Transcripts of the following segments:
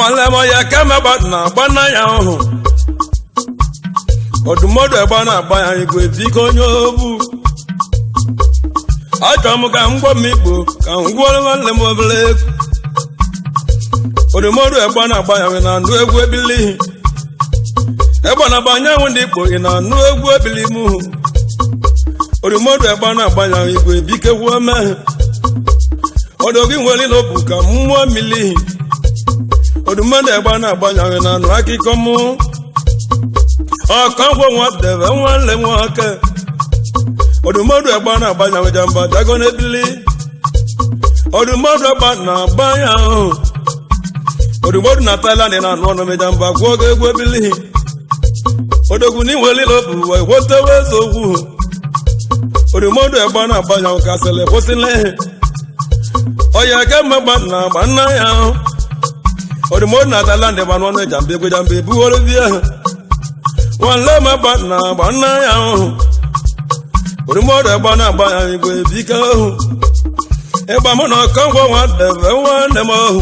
Nwanne m ya kama na agba na ya ọhụ. Ọdụmọdụ egbe na-agba ya igwe biko onye obu. Achọrọ m ka m gwa m igbo ka m gwọrọ nwanne m obere egwu. Ọdụmọdụ egbe na-agba ya na anụ egwu ebili. Egbe na-agba anyanwụ ndị Igbo ị na-anụ egwu ebili mụ. Ọdụmọdụ egbe na-agba ya igwe biko gwuo mee. Ọdụ gị nwere n'obu ka mmụọ mmiri. Ọdụmọdụ egbe na-agba ya na anụ akụkọ mụ. Ọkọngwọ nwa debe nwanne m nwoke. Ọdụmọdụ egbe na-agba ya jamba dago n'ebili. Ọdụmọdụ egbe na-agba ya ahụ. Ọdụmọdụ na Thailand na-anụ ọnụ mejamba gwụọ gị egwu ebili. Odogwu n'iwelile obu wee gwotewe eze ogwu. Ọdụmọdụ egbe na-agba ya kasịrị kwụsịla. Ọya kemgbe gba na-agba nna ya ahụ. Ọdụmọdụ na Thailand gbanụ ọnụ jamba egwu jamba ebughoro bịa. Nwanne m agba na-agba nna ya ahụ. Ọdụmọdụ egbe na-agba ya igwe biko ohu. Ịgba mụ na ọkọngwọ nwadebe nwanne m ohu.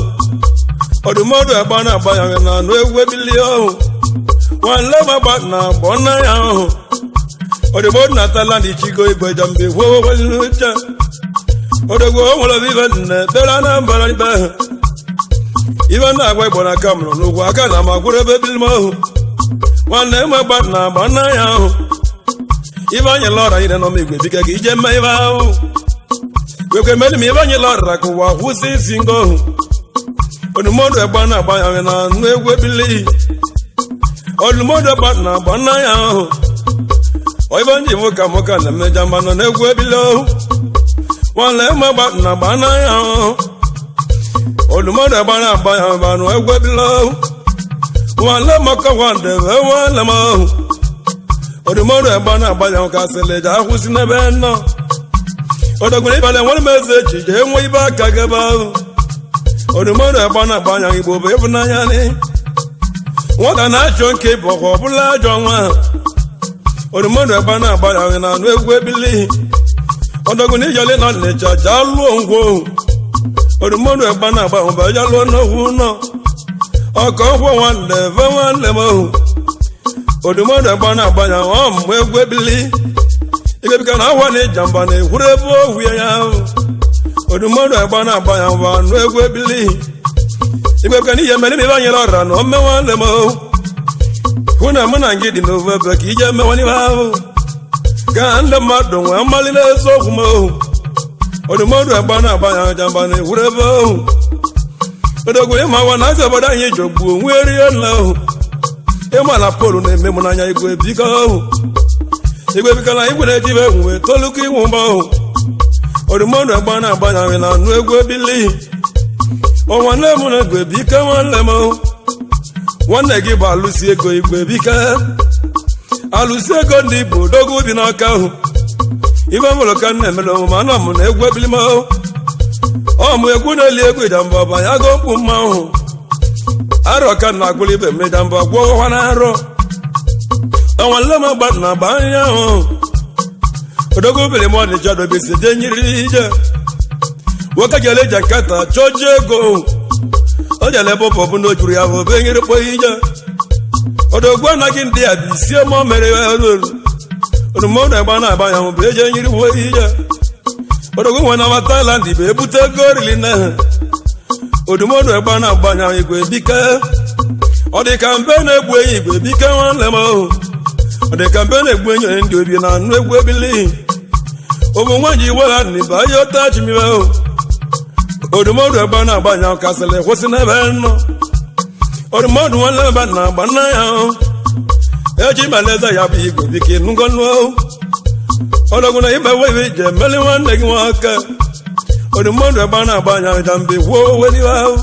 Ọdụmọdụ egbe na-agba ya na anụ egwu ebili ohu. Nwanne m agba na-agba nna ya ahụ. Ọdụmọdụ na Thailand ichigo igwe jambe gwuo n'uche. Odogwu o nwere ibe nne bere Anambra ibe. Ibe na-agwa Igbo na aka mụrụ n'ugwu aka na ma gwụrụ ebe ebili m ohu. Nwanne m agba na-agba nna ya ahụ. Ibe anyị lọra anyị nọ m igwe biko ka ije mme ibe ahụ. Wekwe meli m ibe anyị lọra ka ụwa kwụsị isi ngo ohu. Ọdụmọdụ egbe na-agba ya na anụ egwu ebili. Ọdụmọdụ egbe na-agba nna ya ahụ. Ibe ndị bụ ka mụka na mmeja mba nọ n'egwu ebili ohu. Nwanne m agba na-agba nna ya ahụ. Ọdụmọdụ egbe na-agba ya bụ anụ egwu ebili ohu. Nwanne m ọkọ nwadebe nwanne m ohu. Ọdụmọdụ egbe na-agba ya ka asịrị ji akwụsị n'ebe nọ. Odogwere ịbalị nwere m eze echi jee nwee ibe aka gebe ahụ. Ọdụmọdụ egbe na-agba ya Igbo bụ ịfụnanya ni. Nwata na-achọ nke bụ ọkwa ọbụla ajọ nwa. Ọdụmọdụ egbe na-agba ya na anụ egwu ebili. Odogwu ijele nọ n'ịcha jaa lụọ ngwo. Ọdụmọdụ egbe na-agba ya bụ ja lụọ n'okwu nọ. Ọkọ nkwọ nwanne ve nwanne m ohu. Ọdụmọdụ egbe na-agba ya ọ mgbe egwu ebili. Igebika na awa na ịjamba na ekwuru ebe ohu ya ahụ. Ọdụmọdụ egbe na-agba ya bụ anụ egwu ebili. Igebika na ihe mere ibe anyị lọra na ome nwanne m ohu. Hụ na mụ na gị dị n'ofu ebe ka ije mewe n'ibe ahụ. Ka ndị mmadụ nwee mmalị n'eziokwu m ohu. Ọdụmọdụ egbe na-agba ya jamba na ekwuru ebe ohu. Odogwu ịma awa na azị obodo anyị jọgbuo onwe rie nna ohu. Ịma na polu na-eme m n'anya igwe biko ohu. Igwe biko na igwe na-eji ibe egwu tolukọ inwu mgba ohu. Ọdụmọdụ egbe na-agba ya na anụ egwu ebili. Ọnwa nne m na igwe biko nwanne m ohu. Nwanne gị bụ alụsị ego igwe biko. Alụsị ego ndị Igbo odogwu bi n'ọka ohu. Ibe m hụrụ ka m na-emere omume anọ m na egwu ebili m ohu. Ọ mụ egwu na-eli egwu ịjamba ọba ya go mkpu mmanwụ. Arọ ka na agwụla ibe m ịjamba gwụọ ọkwa na arọ. Ọnwa nle m agba na agba anya ahụ. Odogwu biri m ọnịcha dobesi je nyiri ije. Nwoke jere ije nkata chọọ ji ego. O jere ebe ụbọbụ na o juru ya bụ be nyiri kpọ ije. Odogwu anaghị ndị a bụ isi ọma mere ya olu. Ọdụmọdụ egbe na-agba ya bụ eje nyiri wuo ije. Odogwu nwe na Thailand bụ ebute ego orili na ha. Ọdụmọdụ egbe na-agba ya igwe bike. Ọ dị ka mbe na-egbu enyi igwe bike nwanne m ohu. Ọ dị ka mbe na-egbu enyi onye ndị obi na anụ egwu ebili. Obu nwa ji wela n'ibe ahịa ọta chimibe ohu. Ọdụmọdụ egbe na-agba ya kasịrị kwụsị n'ebe nọ. Ọdụmọdụ nwanne ebe na-agba nna ya ohu. Eji maleze ya bụ igwe bike nụgọnụ ohu. Ọdọgwu na ibe wewe ije meli nwanne gị nwoke. Ọdụmọdụ egbe na-agba ya jambe gwuo weliwe ahụ.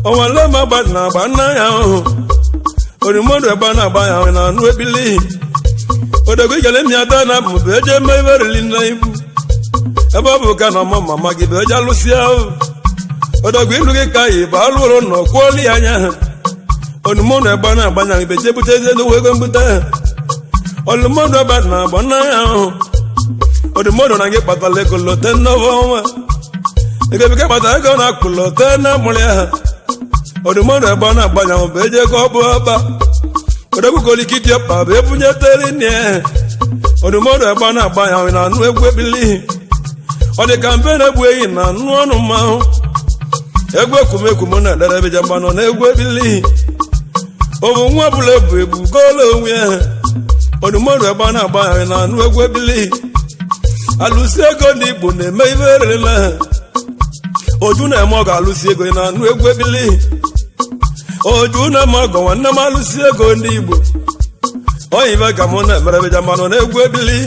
Ọnwa lema gba na-agba nna ya ahụ. Ọdụmọdụ egbe na-agba ya na anụ ebili. Odogwu ijele mịata na bụ eje eme ibe rili na ibu. Ebe ọ bụ ka na ọmụ mama gị bụ eje alụsị ahụ. Odogwu ilu gị ka yi bụ alụrụ nọ kwuoli ya anya ha. Ọdụmọdụ egbe na-agba ya ibe je bute eze n'uwe ego mbute ha. Ọdụmọdụ egbe na-agba nna ya ahụ. Ọdụmọdụ na gị kpatara ego lote nnọọ ọnwa. Ego ebike kpatara ego na akụ lote na mụrụ ya. Ọdụmọdụ egbe na-agbanya bụ eje ka ọ bụ ọba. Odogwugolikiti ọkpa bụ ebunye teri nne. Ọdụmọdụ egbe na-agbanya na anụ egwu ebili. Ọ dị ka mbe na-egbu ehi na anụ ọnụ mmanwụ. Egwu ekwumekwu m na-edere ebija mgbanụ na egwu ebili. Obu nwa ọbụla ebu ebu goolu onwe ya. Ọdụmọdụ egbe na-agbanya na anụ egwu ebili. Alụsị ego ndị Igbo na-eme ibe erela. Oju na-eme ọ ga-alụsị ego na anụ egwu ebili. Oju na-eme ọgọ nwanne m alụsị ego ndị Igbo. Onye ibe ka mụ na-emere ebija mmanụ na egwu ebili.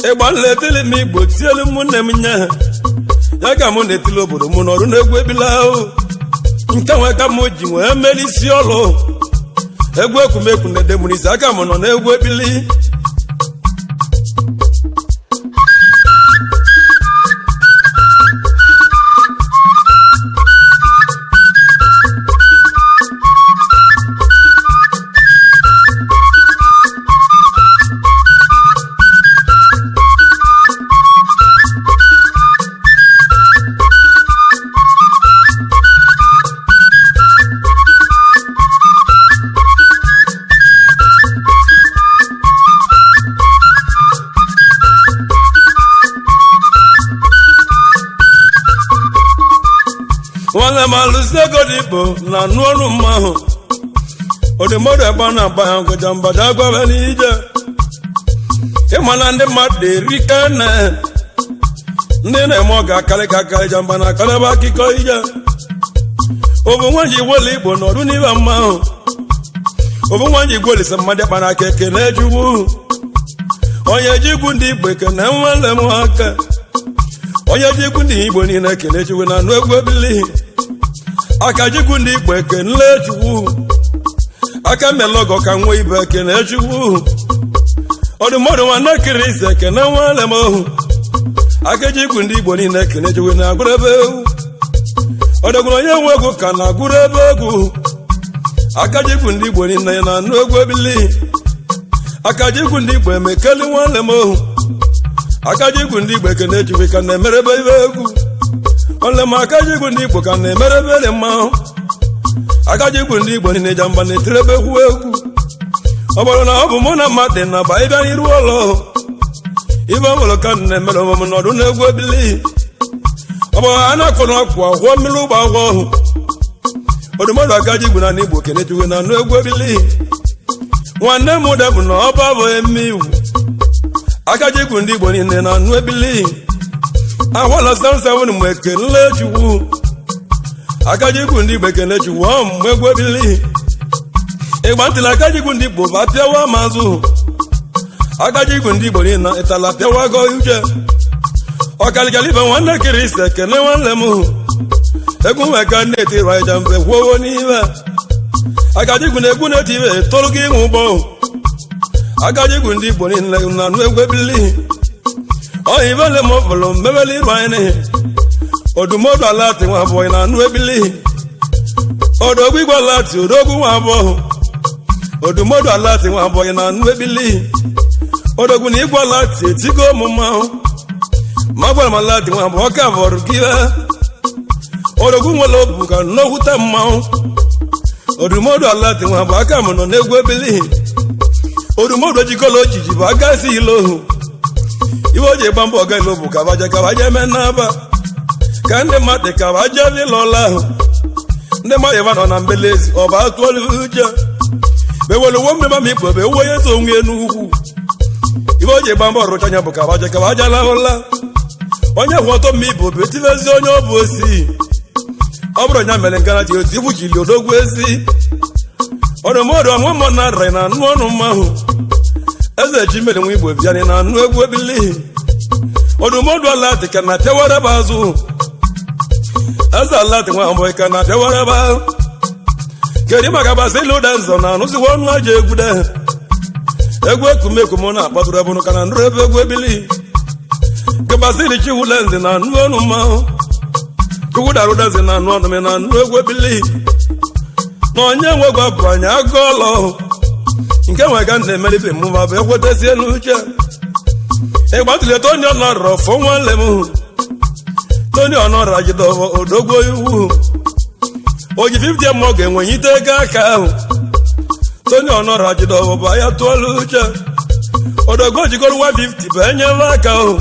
Ịgba nletili m Igbo tielu m nne m nye. Ya ka mụ na-etili obodo mụ n'ọrụ na-egwu ebili ahụ. Nke nwe ka mụ ji nwee melisi ọlụ. Egwu ekwumekwu na-ede mụ n'isi aka mụ nọ na-egwu ebili. Nwanne m alụsị ego dị Igbo na anụ ọnụ mmanwụ. Ọdụmọdụ egbe na-agba ha ngụja mbada agwaba n'ije. Ịma na ndị mmadụ erike nne. Ndị na-eme ọ ga-akarị ka akarị jamba na akarịba akụkọ ije. Obu nwa ji gwoli Igbo nọdụ n'ibe mmanwụ. Obu nwa ji gwoli sị mmadụ kpara aka ekene Chukwu. Onye ji igwu ndị Igbo ekene nwanne m aka. Onye ji igwu ndị Igbo niile ekene Chukwu na anụ egwu ebili. Aka jikwu ndị Igbo ekene Chukwu. Aka melọgọ ka nwa ibe ekene Chukwu. Ọdụmọdụ nwanne kiri ise ekene nwanne m ohu. Aka jikwu ndị Igbo niile ekene Chukwu na agụrụ ebe egwu. Ọdọgwuru onye nwe egwu ka na agụrụ ebe egwu. Aka jikwu ndị Igbo niile na anụ egwu ebili. Aka jikwu ndị Igbo emekeli nwanne m ohu. Aka jikwu ndị Igbo ekene Chukwu ka na-emerebe ibe egwu. Nwanne m aka jikwu ndị Igbo ka na-emerebe ele mmanwụ. Aka jikwu ndị Igbo niile jamba na-etirebe egwu egwu. Ọ bụrụ na ọ bụ mụ na mmadụ na ba ịbịa n'iru ụlọ. Ibe ọ bụrụ ka m na-emere onwe m nọdụ n'egwu ebili. Ọ bụ a na-akụ n'ọkụ akwụkwọ mmiri ụgbọ akwụkwọ ọhụ. Ọdụmọdụ aka jikwu na Igbo kene Chukwu na anụ egwu ebili. Nwanne m debụ na ọba bụ eme iwu. Aka jikwu ndị Igbo niile na anụ ebili. Ahụla 77 mgbe ekele Chukwu. Aka jikwu ndị Igbo ekele Chukwu ọ mgbe egwu ebili. Ịgba ntịla aka jikwu ndị Igbo ba pịawa mazụ. Aka jikwu ndị Igbo niile ịtala pịawa gọ uche. Ọkalikali ibe nwanne kiri ise ekele nwanne m. Egwu nwe ka na-eti ịra mfe kwuo n'ibe. Aka jikwu na egwu na-eti ibe tolu gị ịnwụ ụgbọ. Aka jikwu ndị Igbo niile na anụ egwu ebili. Ọyị ibele m fụlụ mmebele ịrụ anyị. Ọdụmọdụ ala ti nwa abụọ na anụ ebili. Ọdọgwu igwe ala ti odogwu nwa abụọ. Ọdụmọdụ ala ti nwa abụọ na anụ ebili. Odogwu na igwe ala ti etigo ụmụ mmanwụ. Ma gwara m ala ti nwa abụọ ka vọrọ gị. Odogwu nwere obu ka nnokwute mmanwụ. Ọdụmọdụ ala ti nwa abụọ aka m nọ n'egwu ebili. Ọdụmọdụ ejikọla ojiji bụ aka si ilo. Iwe o ji gba mbọ ọga ilo bụ kabaje kabaje eme n'aba. Ka ndị mmadụ kabaje lụlọla ahụ. Ndị mmadụ ịba nọ na mbelezi ọba atụọlụ uche. Bewelu uwe mmemme ma ikpo bụ ewu onye so onwe n'ugwu. Iwe o ji gba mbọ rụcha anya bụ kabaje kabaje lahụla. Onye kwụ ọtọ mma ibo bụ etivezi onye ọ bụ osi. Ọ bụrụ nya mere nkana ji otu ikwuchili odogwu ezi. Ọdụmọdụ ọnwụ mmụ na arịrị na anụ ọnụ mmanwụ. Eze ji mere nwa Igbo bịarị na anụ egwu ebili. Ọdụmọdụ ala dị ka na pịawara bụ azụ. Eze ala dị nwa mbọ ka na pịawara bụ. Kedu maka Basilu Denzo na anụziwa ọnụ aja egwu de. Egwu ekumekwu m na-akpatụrụ ebụnụ ka na nrụ ebe egwu ebili. Ke Basili Chiwu Lenzi na anụ ọnụ mmanwụ. Chukwu darụ Denzi na anụ ọnụ m na anụ egwu ebili. Na onye nwe gwa bụ anyị agụ ọlọ. Nke nwe ka na-emelibe mụba bụ ekwetesie n'uche. Ịgba ntụli Tony Ọnọrọ fọ nwanne m. Tony Ọnọrọ jidọbọ odogwu iwu. Oji 50 ma ọ ga-enwenyite ego aka ahụ. Tony Ọnọra jide ọbụba ya tụọla uche. Odogo jigoro 150 bụ enyere aka ahụ.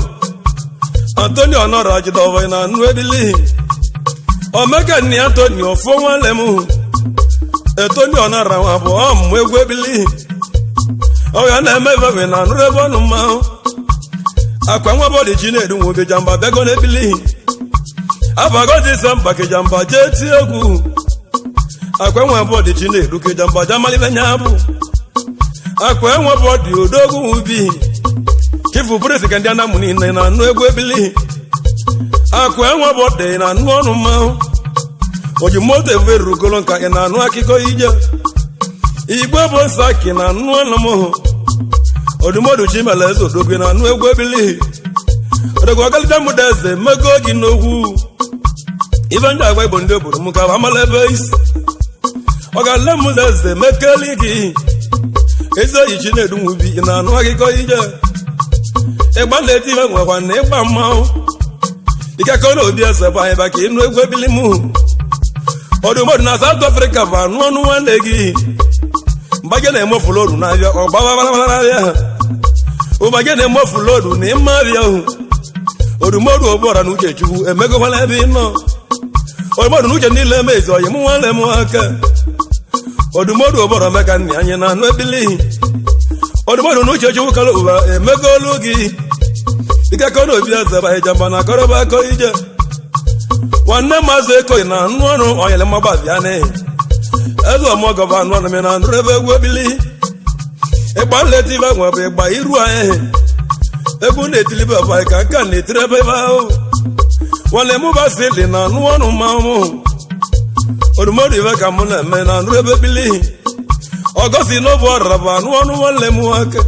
Antoni Ọnọra jide ọbụba na anụ ebili. Omeka nni Antoni ofo nwanne m. Etoni Ọnọra nwa bụ ọmụmụ egwu ebili. Ọ ya na-eme ebe na anụrụ ebe ọnụ mmanwụ. Akwa nwa bọdị Chinedu nwoke jamba bịago n'ebili. Abago Disemba kejamba jee tie egwu. Akwa nwa bọdị Chinedu kejamba jamalibe nya bụ. Akwa nwa bọdị odogwu ubi. Chifu Prince ka ndị anamụ niile na anụ egwu ebili. Akwa nwa bọdị na anụ ọnụ mmanwụ. Oji moto efe rugolo nka ị na-anụ akụkọ ije. Igwe bụ nsaki na anụ ọnụ m. Odumodu Chimele eze odogwu na anụ egwu ebili. Odogwu ọgalịda mụda eze mego gị n'okwu. Ife ndị agwa igbo ndị obodo m ka amala ebe isi. Ọgalịda mụda eze mekeli gị. Ezi oyi Chinedu nwubi na anụ akụkọ ije. Ịgba na-eti ife nwekwa na ịgba mmanwụ. Ikekọ na obi eze bụ anyị baka ịnụ egwu ebili mụ. Odumodu na South Africa bụ anụ ọnụ nwanne gị. Mgbage na-emefu lodu n'ahịa ọgbababara n'ahịa. Ụgbage na-emefu lodu na ịma abịa ahụ. Odumodu ogbora na Uchechukwu emegokwala ebe ị nọ. Odumodu na uche niile emezi ọyị mụ nwanne m aka. Odumodu ogbora meka nna anyị na anụ ebili. Odumodu na Uchechukwu kara ụwa emegolu gị. Ikekọ na obi eze bụ ijamba na akọrọba akọ ije. Nwanne maazị Ekoyi na anụ ọrụ onyele mgbagba bịa n'ihi. Eze ọmọgọ bụ anụ ọnụ na anụrụ ebe egwu ebili. Ịgba nleta ibe nwe bụ ịgba iru anyị. Egwu na-etili bụ anyị ka nka na-etiri ebe ebe ahụ. Nwanne m bụ dị na anụ ọnụ mmanwụ. Odumodu ibe ka mụ na-eme na anụrụ ebe ebili. Ọgọsi n'obu ọrara bụ anụ ọnụ nwanne m nwoke.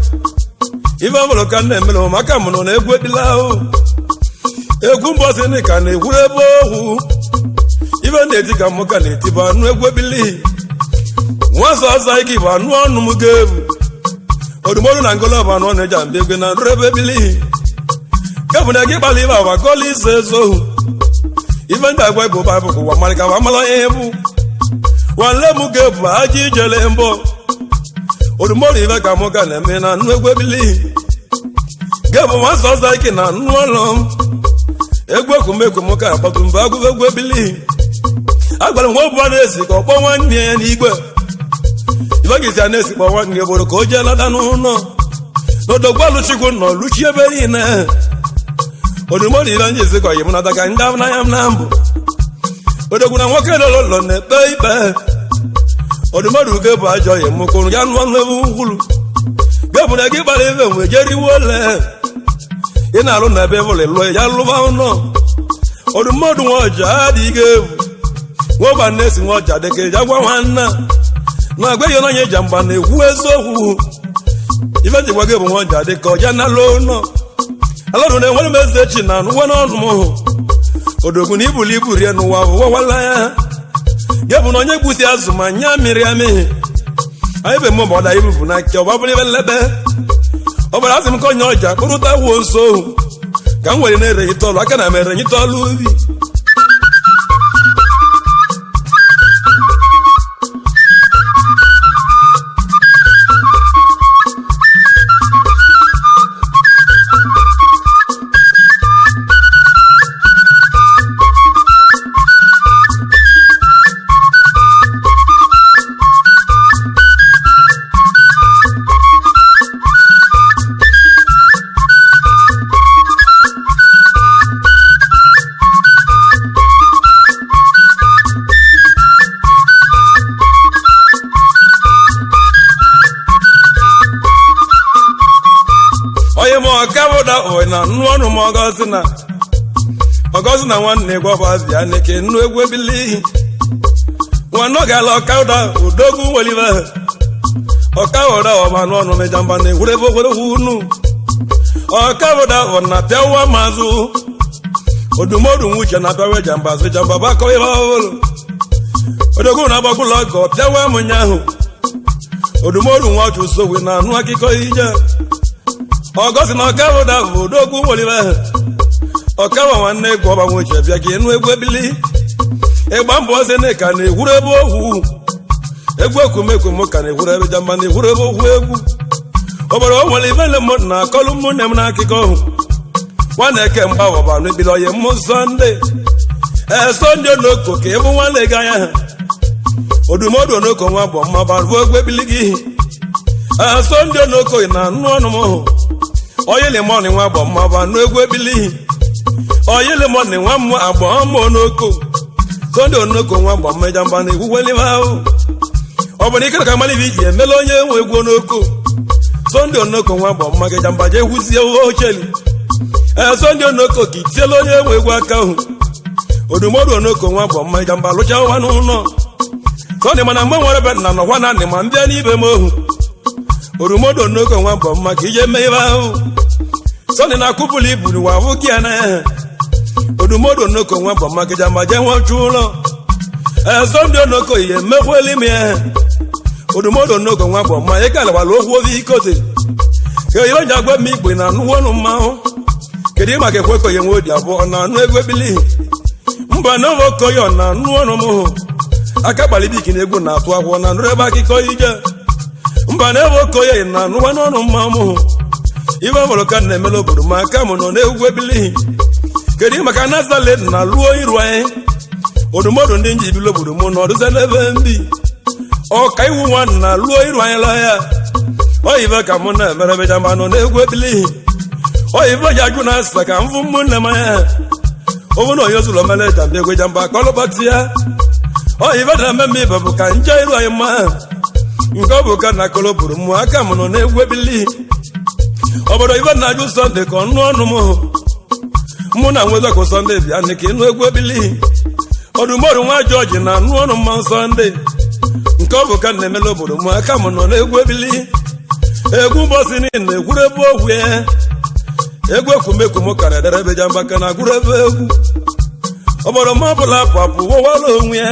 Ife ọbụla ka m na-emere maka mụ nọ na egwu ebili ahụ. Egwu mbọsị dị ka na-egwuru ebe ohu. Ife na-eti ka mụ ka na-eti bụ anụ egwu ebili. Nwa ọzọ ike bụ anụ ọnụ m ga-ebu. Odumodu na ngola bụ anụ ọnụ eji amba egwe na nrụ ebe ebili. Gabụ na gị kpala ibe agwa gọla izo ezo. Ife ndị agwa bụ Baịbụl ụwa mara ka amala ihe bụ. Nwanne m ga-ebu aja ijele mbọ. Odumodu ife ka mụ ka na-eme na anụ egwu ebili. Gabụ nwa ọzọ ike na anụ ọnụ m. Egwu ekwumekwu m ka akpọtụ mgbe agụgụ egwu ebili. Agwara m nwa ọbụla na-esi ka ọ kpọọ nwanne ya n'igwe. Ife gị si a na-esi kpọọ nwanne ya obodo ka o jee lata n'ụlọ. N'odogwu alụchukwu nọ luchi ebe niile. Odumodu ife ndị ezi ka ọyị m nata ka ndị n'anya m na mbụ. Odogwu na nwoke lọlọlọ na-ekpe ikpe. Odumodu uge bụ ajọ ọyị m kwụrụ ya nụọ n'ebe nkwulu. Gabụ na gị gbara ife nwe jeriwo ole. Ị na-alụ na ebe bụla lụọ ya lụba ụlọ. Odumodu nwa ọja adịghị egwu. Nwa na-esi nwa ọja dịka ya gwa nwanna. Na agwa ya n'anya eji mgba na-ekwu eziokwu. Ife njikwa gị bụ nwa ọja dịka ọja na alụ ụlọ. Alọdụ na-enwere m eze chi na anụwa n'ọnụ m. Odogwu na ibuli ibu rie n'ụwa bụ wawala ya. Gị bụ na onye gbusi azụ ma nya mmiri amị. Anyị bụ eme ọbọda ibu bụ na nke ọba bụrụ ibe nlebe. Ọbara asị m ka onye ọja kpụrụta wuo nso. Ka m were na-ereghị tọọlụ aka na m ereghị tọọlụ ubi. Onye m ọkabụda oyi na nnu ọnụ m ọgọzi na ọgọzi na nwanne gwọba bịa n'eke nnu egwu ebili. Nwanne ọ gala ọkawụda odogwu nwelibe. Ọkawụda ọba anụ ọnụ mejamba na egwuregwu ogwuregwu unu. Ọkawụda ọ na pịawa mazụ. Odumodu nwuche na pịawa jamba azụ jamba bakọ ihe ọhụrụ. Odogwu na agbagbula ọgọ pịawa m ụnyaahụ. Odumodu nwa ọchụ sogwe na anụ akụkọ ije. Ọgọsi na ọkawụda bụ odogwu nwelibe. Ọkawa nwanne egwu ọba nwuche bịa ka ịnụ egwu ebili. Ịgba mbọ ọsọ na ka na-egwuru ebe ogwu egwu ekwumekwu m ka na-egwuru ebe jamba na-egwuru ebe ogwu egwu. Obodo o nwere ibele m na akọlụ ụmụnne m n'akụkọ ọhụ nwanne eke mgba wọba n'ebili oyi m Sọnde. Ee, Sọnde Onoko ka ịbụ nwanne gị anya ha. Odumodu Onoko nwa bụ mma baruo egwu ebili gị. Ee, Sọnde Onoko ị na-anụ ọnụ m hụ. Onye limọn nwa bụ mma bụ anụ egwu ebili. Onye limọn nwa m agbọ m Onoko. Sọnde Onoko nwa bụ mma jamba na egwuweli ahụ. Ọ bụ na ike ka mmalị iji emela onye nwe egwu Onoko. Sọnde Onoko nwa bụ mma gị jamba jee gwuzie ocheli. Ee, Sọnde Onoko ka itiela onye nwe egwu aka ahụ. Odumodu Onoko nwa bụ mma jamba lụcha ụwa n'ụlọ. Sọnde mana mgbe nwere be nna nọkwa na nị ma mbịa n'ibe m ohu. Odumodu Onoko nwa bụ mma ka ije mee ibe ahụ. Sọnde na-akụpụlụ ibu n'ụwa ahụ gị ya na ya. Odumodu Onoko nwa bụ mma ka jamba jee nwechu ụlọ. Ee, Sọnde Onoko ihe emekweli m ya. Odumodu Onoko nwa bụ mma ị galawala okwu obi ikote. Ka ihe onye agwa m igbe na anụ ọnụ mmanwụ. Kedu maka ekwe ya nwe odi abụọ na anụ egwu ebili? Mba na okoye na anụ ọnụ m hụ. Aka gbalibiki na egwu na-atụ akwụkwọ na anụrụ ebe akụkọ ije. Mba na ebe okoye na anụ ọnụ mmanwụ hụ. Ibe mụrụ ka na-emela obodo ma aka m nọ n'egwu ebili. Kedu maka Nazaret na lụọ iru anyị? Odumodu ndị nji bilo obodo mụ nọdụze n'ebe mbi. Ọka iwu nwa na lụọ iru anyị lọ ya. Oyibe ka mụ na-emere bejamba nọ n'egwu ebili. Oyibe ji ajụ na asa ka mfụ ụmụnne m anya. Owu na onye zụlọ mere jamba egwe jamba kọlụbati ya. Oyibe na mmemme ibe bụ ka nje iru anyị mma. Nke ọ bụ ka na kọlọ buru mụ aka m nọ n'egwu ebili. Obodo ibe na-ajụ Sọnde ka ọnụ ọnụ m. Mụ na nwezakụ Sọnde bịa nị ka ịnụ egwu ebili. Odumodu nwa Jọji na anụ ọnụ mma Sọnde. Nke ọ bụ ka na-emela obodo mụ aka m nọ n'egwu ebili. Egwu mbọsị niile egwuru ebe ogwu ya. Egwu ekwumekwu m kara edere ebe jamba ka na agwụrụ ebe egwu. Obodo m ọbụla apụ apụ wụwala onwe ya.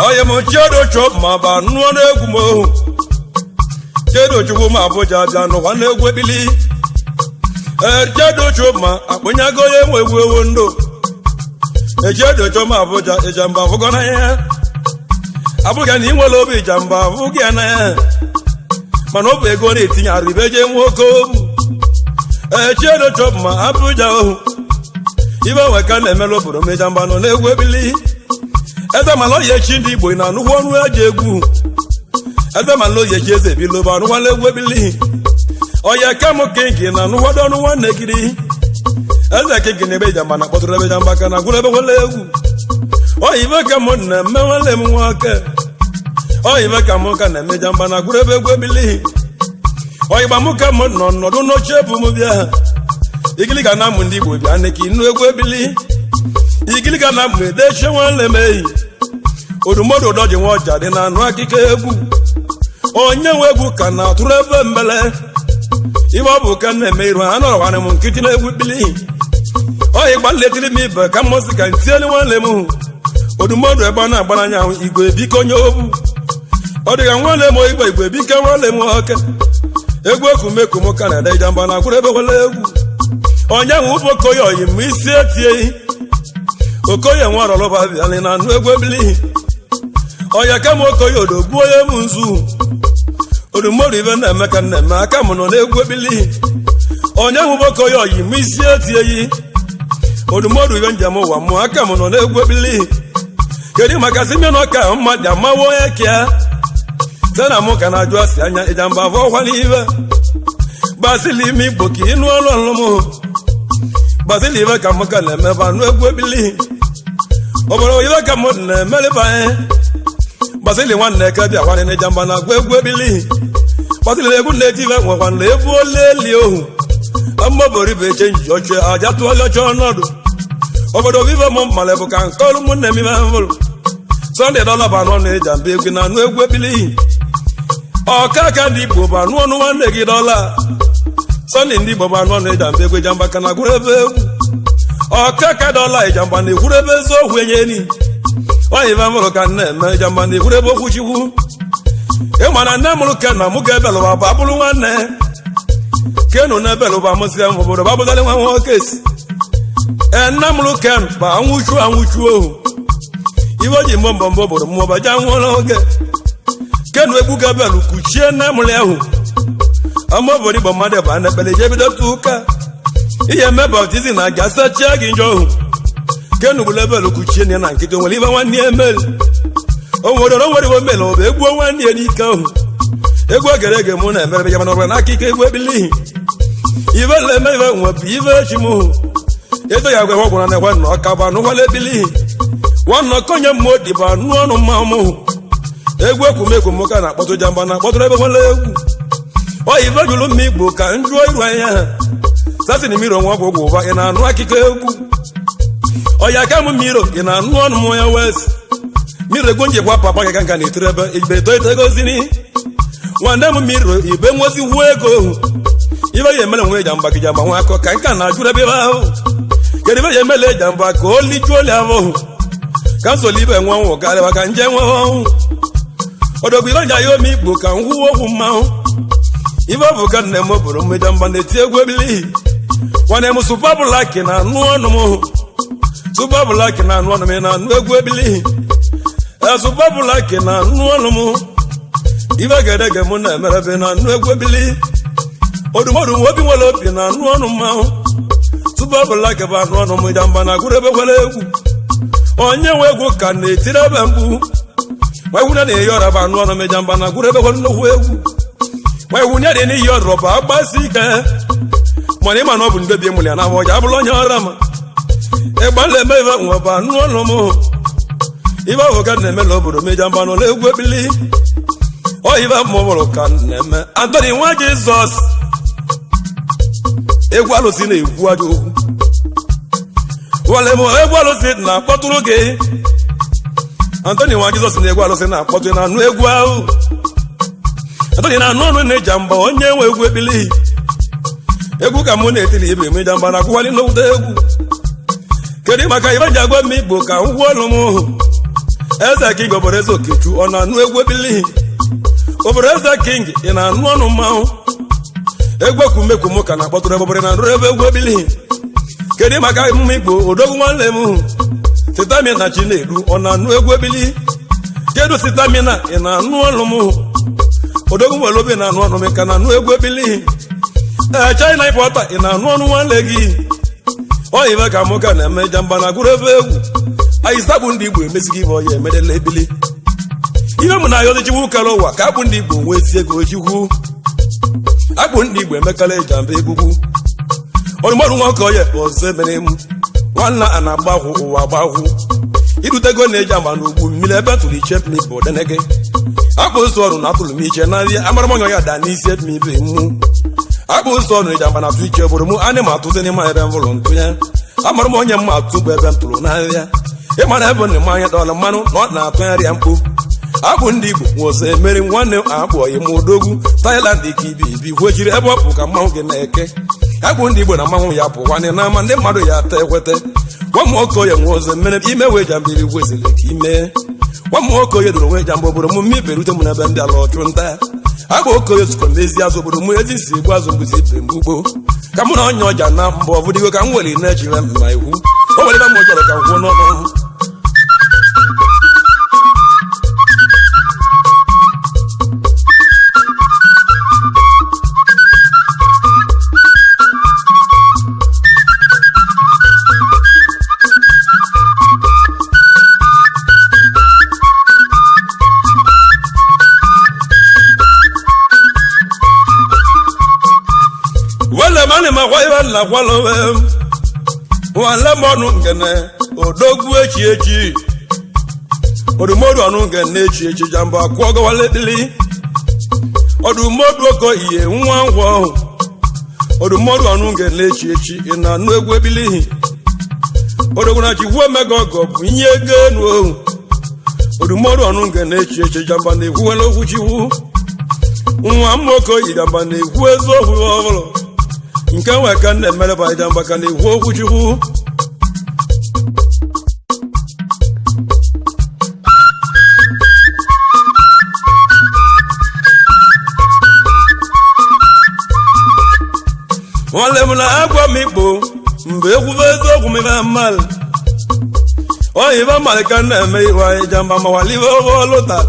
Onye m chiedocho ma ba nụọ n'egwu m ohu. Chiedochukwu ma Abuja bịa n'ụwa n'egwu ebili. Ee, chiedocho ma akpụnyago onye nwe egwu ewu ndụ. Echiedocho ma Abuja ịjamba afụgo n'anya. Abuja na inwere obi ịjamba afụgo ya n'anya. Mana ọ bụ ego na-etinye arụ ibe jee nwoke obu. Ee, chiedocho ma Abuja ohu. Ibe nwe ka na-emela obodo m ịjamba nọ n'egwu ebili. Eze mala oyi echi ndị Igbo na anụkwu ọnụ eji egwu. Eze mala oyi echi eze biloba anụkwala egwu ebili. Oya kam kinki na anụkwado ọnụ nwanne kiri. Eze kinki na ebe ijamba na kpọtụrụ ebe jamba ka na gwụrụ ebe nwele egwu. Oyi ibe ka m na-eme nwanne m nwoke. Oyi ibe ka m ka na-eme jamba na gwụrụ ebe egwu ebili. Oyi gba m ka m nọ nọdụ n'oche bụ m bịa. Igiliga na amụ ndị Igbo bịa nị ka ịnụ egwu ebili. Igiliga na amụ edeche nwanne m eyi. Odumodu ụdọji nwa ọja dị na anụ akịka egwu. Onye nwe egwu ka na-atụrụ ebe mbele. Ibe ọ bụ ka na-eme iru ha nọrọ m nkịtị na egwu bili. Oyi gba nletiri m ibe ka mmụsị ka ntielu nwanne m. Odumodu ebe ọ na-agbara anya ahụ igwe biko onye obu. Ọ dịka nwanne m igwe igwe biko nwanne m nwoke. Egwu ekumekwu m ka na-ede jamba na akwụrụ ebe nwere egwu. Onye nwe ụbụ okoye oyi m isi etie. Okoye nwa ọrọlọba bịalị na anụ egwu ebili. Ọya kama okoye odogbuo onye m nzu. Odumodu ibe na-eme ka nna-eme aka m nọ n'egwu ebili. Onye nwụbụ okoye oyi m isi etie. Odumodu ibe njem ụwa mụ aka m nọ n'egwu ebili. Kedu maka sime na ọka mmadụ amawo onye kea. Site na mụ ka na-ajụ asị anya ịjamba afọ ọkwa n'ibe. Gbasili ime igbo ka ịnụ ọlụ ọlụ m. Gbasili ibe ka mụ ka na-eme bụ anụ egwu ebili. Obodo ibe ka mụ na-emeleba anyị. Gbasili nwanne ka bịa kwanị n'ịjamba na agwa egwu ebili. Gbasili na egwu na-eti ibe nwekwa na ebu ole eli ohu. Amabori bụ eche nji oche aja tụọla oche ọnọdụ. Obodo vive m mmalị bụ ka nke ọrụ ụmụnne m ibe mfụrụ. Sọnde dọla bụ anọ na ịjamba egwu na anụ egwu ebili. Ọka ka ndị Igbo bụ anụ ọnụ nwanne gị dọla. Sọnị ndị Igbo bụ anụ ọnụ ịjamba egwu, ịjamba ka na-agwụrụ ebe egwu. Ọka ka dọla, ịjamba na-ekwuru ebe eziokwu enye ni. Onye ife mụrụ ka nna eme, ịjamba na-ekwuru ebe okwu Chukwu. Ịma na nne mụrụ ke na mụ ga-ebelụba bụ abụrụ nwanne kenu na ebelụba mụsịa m obodo babụzalị nwa nwoke si ee nna mụrụ ken bụ anwụchu anwụchu ohu iwe o ji mbọ mbọ mbọ obodo mmụọ baja nwụọ oge kenu egbuga ebelu kuchie nne mụrụ ahụ. Ọma obodo Igbo mmadụ bụ anekpere je bido tụ ụka ihe eme baptizim na ga sachia gị njọ ohu kenu gburu ebelu kuchie nne na nkịtị. Onwere ibe nwanne ya emeli, o nwere o nwere ibe mele ọ bụ egbuo nwanne ya n'ike ahụ. Egwu egere ege mụ na-emere ya, mana ọbụla n'aka ike egwu ebilihi ibe na-eme ibe nwepụ ibe echi m hụ eto ya gwa gwara na ekwe na ọka bụ anụkwala ebilihi nwanne ọkọnye mmụọ dị bụ anụ ọnụ mma m hụ. Egwu ekwumekwu m ka na-akpọtụ jamba na-akpọtụrụ ebe nwere egwu ọ ibe jụrụ mma Igbo ka m jụọ iru anya ha sasị na mmiri onwe ọgwụ ụgwụ ụba. Ị na-anụ akụkọ egwu ọya ka m mmiri ị na-anụ ọnụ m ya wes mmiri egwu njikwa papa gị ka nka na-etiri ebe ibe eto etegozini nwanne m mmiri ibe nwozi wuo ego ohu ibe ya emere nwe jamba gị jamba nwa akọ ka nka na-ajụrụ ebe ebe ahụ. Kedu ibe ya emele jamba ka o lijuo oli ahụ ka nsoli ibe nwe ọnwụ karịwa ka nje nwe ọnwụ odogwu ibe nja ya ome Igbo ka m kwuo okwu mmanwụ ibe ọ bụ ka nne m bụrụ m jamba na-eti egwu ebilihi nwanne m supabụlaki na anụ ọnụ m supabụlaki na anụ ọnụ m na anụ egwu ebilihi esupabụlaki na anụ ọnụ m ibe gedege mụ na-emerebe na anụ egwu ebili odumodu obi nwere obi na anụ ọnụ mmanwụ supabụlaki bụ anụ ọnụ m jamba na agụrụ ebe nwere egwu onye nwe egwu ka na-etiri ebe mkpu nwa na na-eyi ọra bụ anụ ọnụ m jamba na agụrụ ebe nwere nnukwu egwu nwa egwu nye dị n'iyi ọrọ bụ agbasi ike mana ịma na ọ bụ ndobi emụrụ ya na ọja abụrụ onye ọra ma ịgba na-eme ibe nwe bụ anụ ọnụ m ibe ahụ ka na-eme na obodo meja mba n'ụlọ egwu ebili ọ ibe mụbụrụ ka na-eme Antoni nwa Jizọs egwu alụsị na-egwu ajọ okwu wale m egwu alụsị na-akpọtụrụ gị. Antoni nwa Jizọs na egwu alụsị na-akpọtụ na anụ egwu ahụ. Antoni na anụ ọnụ na-eja mba onye nwe egwu ebili egwu ka mụ na-etili ibe m ịja mba na akwụkwalị n'okwute egwu. Kedu maka ibe ji agwa m Igbo ka m gwuo ọnụ m eze king obodo eze Okechu ọ na-anụ egwu ebili obodo eze king ị na-anụ ọnụ mmanwụ egwu ekwumekwu m ka na-akpọtụrụ ebe obere na nrụ ebe egwu ebili. Kedu maka mma Igbo odogwu nwanne m sitamina Chinedu ọ na-anụ egwu ebili. Kedu sitamina ị na-anụ ọnụ m odogwu nwere obi na-anụ ọnụ m ka na-anụ egwu ebili. Ee China ịpụta ị na-anụ ọnụ nwanne gị ọ ibe ka mụ ka na-eme jamba na agụrụ ebe egwu ayịsabụ ndị Igbo emesighị ibe ọya emedela ebili ibe mụ na ayọzi Chukwu kere ụwa ka akpụ ndị Igbo nwee ezi ego Chukwu akpụ ndị Igbo emekala ịjamba egwugwu ọrụmọrụ nwa ka ọya ọzọ emere m nwanna a na-agbahụ ụwa agbahụ irutego na eji agba n'ugwu mmiri ebe tụrụ iche m ibe odenege akpụ ụzọ ọrụ na atụrụ m iche n'ahịa amara m ọnya ya daa n'isi m ibe mụ akpụ ụzọ ọrụ eji agba na atụ iche obodo mụ ana m atụzi n'ịma ebe m fụrụ ntụnye amara m onye mma atụ bụ ebe m tụrụ n'ahịa ịmara ebe na mmanya dọla mmanụ na ọ na-atụgharị ya mkpu akpụ ndị Igbo nwụsọ emeri nwanne m akpọghị m odogwu Thailand ka ibi ibi kwechiri ebe ọ bụ ka mmanwụ gị na-eke akpụ ndị Igbo na mmanwụ ya pụwanị n'ama ndị mmadụ ya ata ekwete nwa m nwoke onye nwe ọzọ mere ime wee jambiri kwesịrị ka ime nwa m nwoke onye doro onwe jamba obodo m mmibe rute m n'ebe ndị ala ọchụ nta akpa okoye zụkọrọ m ezi azụ obodo m ezi si egbu azụ mgbụzi ibe m ugbo ka mụ na onye ọja na mbụ ọbụdịgo ka m were na-echire mma iwu o nwere ebe m chọrọ ka m kwuo n'ọnụ. Wele mani ma kwa ibe na kwalo wale mọnụ ngene odogwu echi echi odumodu ọnụ ngene echi echi jamba kwọgọ wale dili odumodu oko iye nwa ngwọ odumodu ọnụ ngene echi echi ị na-anụ egwu ebilihi odogwu na chikwu emega ọgọ bụ ihe ego enu ohu odumodu ọnụ ngene echi echi jamba na-ekwuwela okwu chikwu. Nwa mmoko ijamba na-ekwu eziokwu ọhụrụ nke nwe ka nna emereba ijamba ka na-ekwu okwu Chukwu. Nwanne m na-agwa m ikpo mgbe ekwube eziokwu m ibe mmalị oyi ibe mmalị ka na-eme iwe anyị jamba ma walibe ọlụta.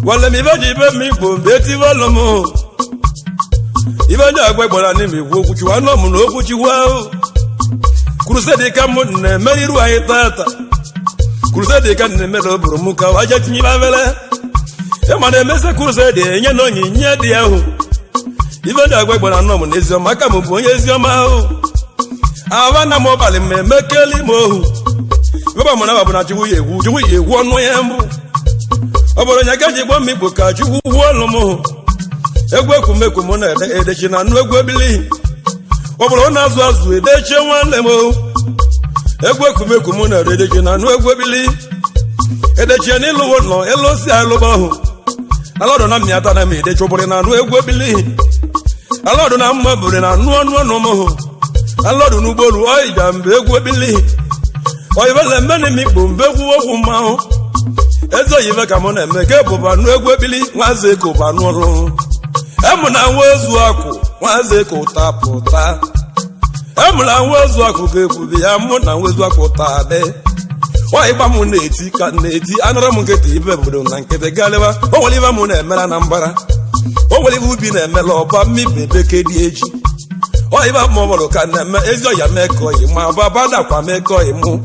Nwanne m ibe ji ibe m ikpo mgbe etibe ọlụ m ibe ndị agwa gbara n'ime ikwu okwu Chukwu anọ m na okwu Chukwu ahụ. Krusedi ka m na-eme iru anyị tata, krusedi ka na-emere oburu m ka waje tinye ibe avele ịma na-emesa krusedi enye na onyinye dị ahụ. Ibe ndị agwa gbara nọ m n'eziọma aka m bụ onye eziọma ahụ. Aba na m ọbalị m emekeli m ohu baba m na bụ na Chukwu ya egwu, Chukwu ya egwu ọnụ ya mbụ. Ọ bụrụ onye gaji gbo m igbo ka Chukwu wuo ọnụ m. Egwu ekwumekwu m na-ede edechi na anụ egwu ebili. Ọ bụrụ na azụ azụ edechie nwanne m. Egwu ekwumekwu m na-ede edechi na anụ egwu ebili. Edechie n'ịlụwo nọ ịlụsi alụba ahụ alọdụ na mmịata na m edechi ụbụrụ na anụ egwu ebili. Alọdụ na mma bụrụ na anụ ọnụ ọnụ m alọdụ n'ụgbọelu ọyịja mgbe egwu ebili. Oyibele mmeni m ikpo mgbe egwu okwu mmanwụ eze oyibe ka mụ na-eme ka ebụba anụ egwu ebili. Nwaze ka ụba anụ ọrụ emụ na nwa ozu akwụ nwaze ka ụta pụta emụ na nwa ozu akwụ ga-ekwubi ya mụ na nwa ozu akwụ taa dị. Ọyịgba m na-eti ka na-eti anara m nkịtị ibe obodo na nkịtị galịba. O nwere ibe m na-emela na mbara, o nwere ibe ubi na-emela ọba mmibe bekee dị eji. Ọyịba m ọbụrụ ka na-eme ezi ọya mee ka ọyị ma aba abadakwa mee ka ọyị mụ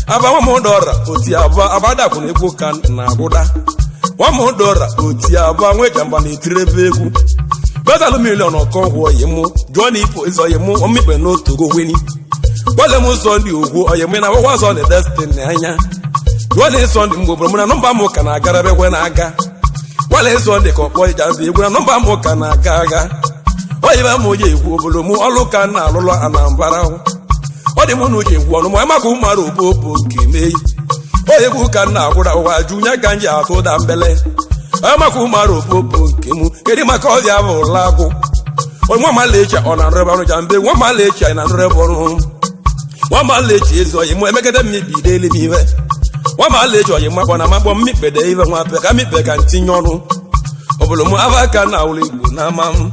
aba nwa m dọra oti aba abadakwa na egwu ka na-agwụda nwa m dọra oti aba nwejamba na etiri ebe egwu bezalụ miliọn ọkọngwụ ọyị mụ jụọ na ipo ezi ọyị mụ omikpe n'otu goweni gwale m ụzọ ndị ugwu ọyị mụ na akwụkwọ azọ na destiny anya jụọ na ịsọ ndị mgbe obodo mụ na nọmba m ka na-agara ekwe na-aga gwale ịsọ ndị ka ọkpọ ịja bụ egwu na nọmba m ka na-aga aga oyibe m onye egwu obodo m ọlụ ka na alụlụ anambara ọ dị m na uche egwu ọnụ ma maka ụmụara obobo nke meyi oyi egwu ka nna agwụra ụwa ju nye ka nji atụ ụda mbele maka ụmụara obobo nke mụ kedu maka ọbịa bụ ụla agwụ nwa malechi ọ na-arụrebe ọrụ ja mbe nwa malechi anyị na-arụrebe ọrụ nwa malechi ezi oyi mụ emegide mmebi ideli m iwe nwa malechi oyi makpọ na makpọ mmikpede iwe nwa pe ka mikpe ka ntinye ọnụ obodo m aba ka na awụrụ igbo na ama m.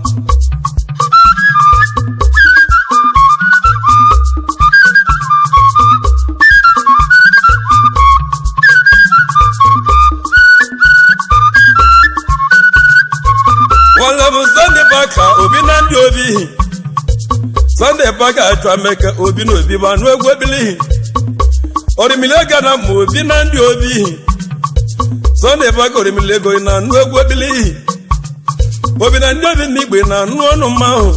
Nwanne m Sunday Baka obi na ndị obi Sunday Baka achọ Emeka obi na obi ma anụ egwu ebili orimili ego na ma obi na ndị obi Sunday Baka orimili ego na anụ egwu ebili obi na ndị obi na igbe na anụ ọnụ mmanwụ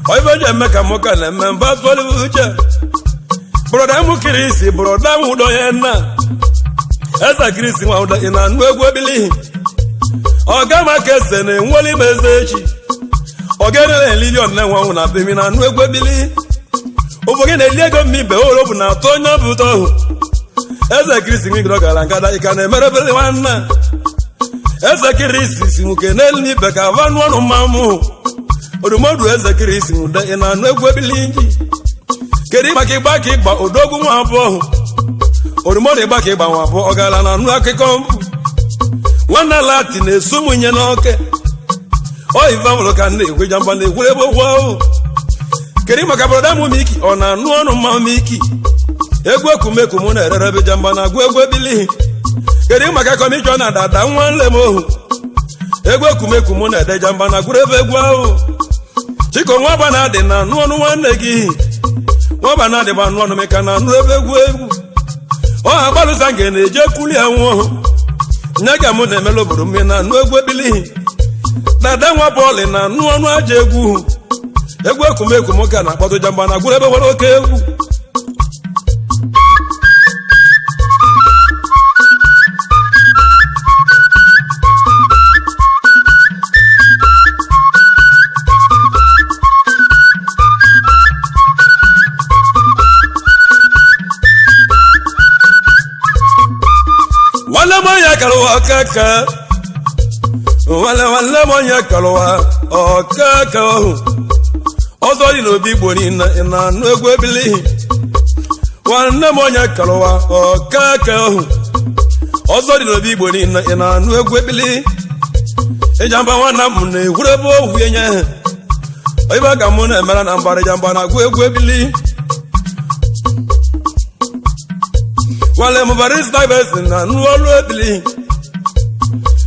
oibe ji eme ka mụ ka na-eme mba tụọlụ uche bụrọda mụ kirisi bụrọda m ụdọ ya nna eze kirisi nwa ụdọ ị na anụ egwu ebili ọga maka eze na-enweli m eze echi ọga erere elion na enwe na bemi na anụ egwu ebili ụfọdụ na-eli ego mmibe oro bụ na atọ onye ọbụ ụtọ ọhụ eze kristi nwigoro gara ngada ịka na-emerebere nwanna eze kirisi si nwoke n'elu ibe ka ava nụ ọnụ mmanwụ odumodu eze kirisi nwude ị na-anụ egwu ebili nji kedu maka ịgba ka ịgba odogwu nwa abụọ odumodu ịgba ka ịgba nwa abụọ ọ gara na anụ akụkọ mbụ nwanne lati na-esu m nye n'oke oyiva mụrụ ka na-ekwe jamba na-ekwere ebe okwu ahụ kedu maka brọda m miki ọ na-anụ ọnụ mmanwụ miki egwu ekumekwu mụ na-erere ebe jamba na agụ egwu ebili kedu maka kọmishọna dada nwa nle m ohu egwu ekumekwu mụ na-ede jamba na agụrụ ebe egwu ahụ chiko nwaba na-adị na anụ ọnụ nwanne gị nwaba na-adị bụ anụ ọnụ meka na anụ ebe egwu egwu ọha gbalụsa nke na-eje kwuli ya nwụọ nye ga mụ na-emela obodo mmiri na anụ egwu ebili dada nwa bọọlụ na anụ ọnụ aja egwu egwu ekumekwu m ka na-akpọtụ jamba na gwụrụ ebe nwere oke egwu nwanne m onye kara ụwa aka ka Nwanne nwanne m onye kọrọwa ọkaka ohu ọzọ dị n'obi Igbo niile, ị na-anụ egwu ebili. Nwanne m onye kọrọwa ọkaka ohu ọzọ dị n'obi Igbo niile, ị na-anụ egwu ebili. Ịjamba nwanna m na-egwuru ebe ohu enye ibe ka mụ na-emere na mbara. Ịjamba na-agụ egwu ebili. Nwanne m barista besi na nụ ọlụ ebili.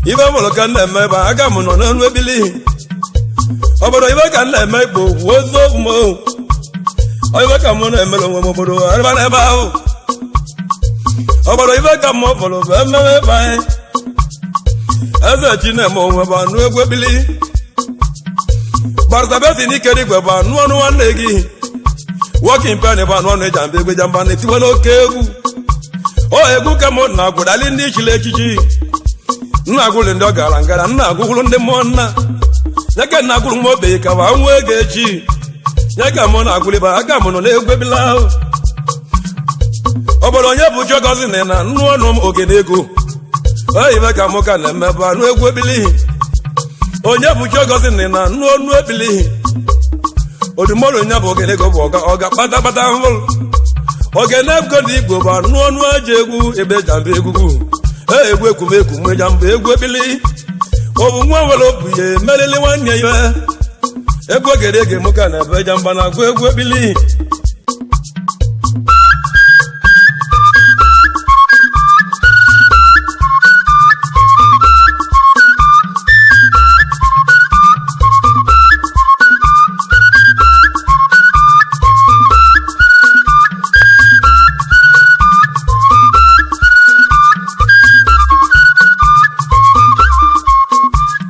Ibe mụrụ ka m na-eme ebe aka m nọ n'ọnụ ebili obodo. Ibe ka m na-eme igbo oziokwu m, ibe ka mụ na-emere onwe m obodo ebe na ebe ahụ obodo. Ibe ka m fọrọ bụ ememe ebe anyị eze chi na-eme onwe bụ anụ egwu ebili. Barista besi n'ike igwe bụ anụ ọnụ nwanne gị working pen bụ anụ ọnụ ejamba egwu. Ejamba na-etiwe n'oke egwu o egwu ka mụ na-agwụdali ndị chiri echichi, nna agwụlụ ndị ọ gara ngara, nna agwụgwụrụ ndị mmụọ, nna ya ka nna agwụrụ nwa ogbenye ka ma nwa ego echi ya ka mụ na-agwụlị ba aka mụ nọ n'egwu ebila ahụ obodo. Onye bụ Chigozi na na nnu ọnụ m ogene ego oyibe ka mụ ka na-emebe anụ egwu ebili. Onye bụ Chigozi na na nnu ọnụ ebili odumọdụ onye bụ ogene ego bụ ọga ọga kpatakpata mfụrụ ogene ego dị igbo bụ anụ ọnụ aja egwu ebe jamba egwugwu egwu ekwumekwu m jamba egwu ebili. Ọ bụ nwa nwere obu ya emerili nwanne ya egwu ogere ege mụ ka na ebe jamba na-agụ egwu ebili.